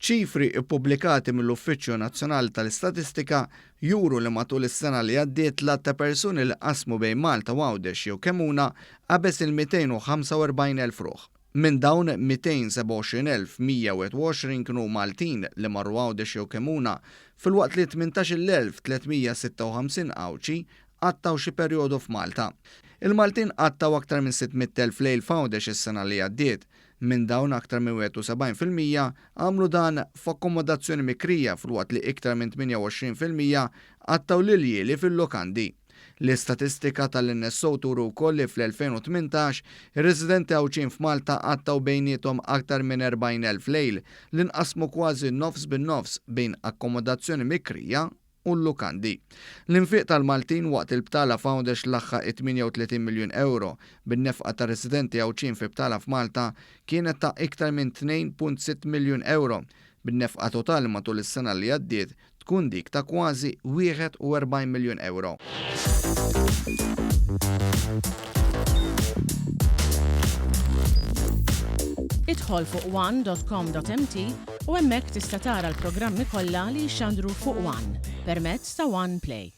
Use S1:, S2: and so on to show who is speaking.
S1: Ċifri ppubblikati mill-Uffiċċju Nazzjonali tal-Istatistika juru li matul is-sena li għaddiet l-għadd ta' persuni li qasmu bejn Malta u Għawdex jew Kemmuna qabeż il-245,000 ruħ. Minn dawn, 227,121 kienu Maltin li marru Għawdex jew Kemmuna, filwaqt li 18,356 Għawdxi qattgħu xi perjodu f'Malta. Il-Maltin qattgħu aktar minn 600,000 lejl f'Għawdex is-sena li għaddiet. Minn dawn aktar minn 71% għamlu dan f'akkomodazzjoni mikrija filwaqt li iktar minn 28% qattgħu l-iljieli fil-lukandi. L-istatistika tal-NSO turi wkoll li fl-2018 ir-residenti Għawdxin f'Malta qattgħu bejniethom aktar minn 40,000 lejl li nqasmu kważi nofs bin-nofs bejn akkomodazzjoni mikrija u l-lukandi. L-infiq tal-Maltin waqt il-btala f'Għawdex laħħaq it-38 miljun ewro, bin-nefqa tar-residenti Għawdxin fi btala f'Malta kienet ta' iktar minn 2.6 miljun ewro, bin-nefqa totali matul is-sena li għaddiet tkun dik ta' kważi 41 miljun ewro.
S2: Idħol fuq one.com.mt u hemmhekk tista' tara l-programmi kollha li jixxandru fuq One permezz ta' One Play.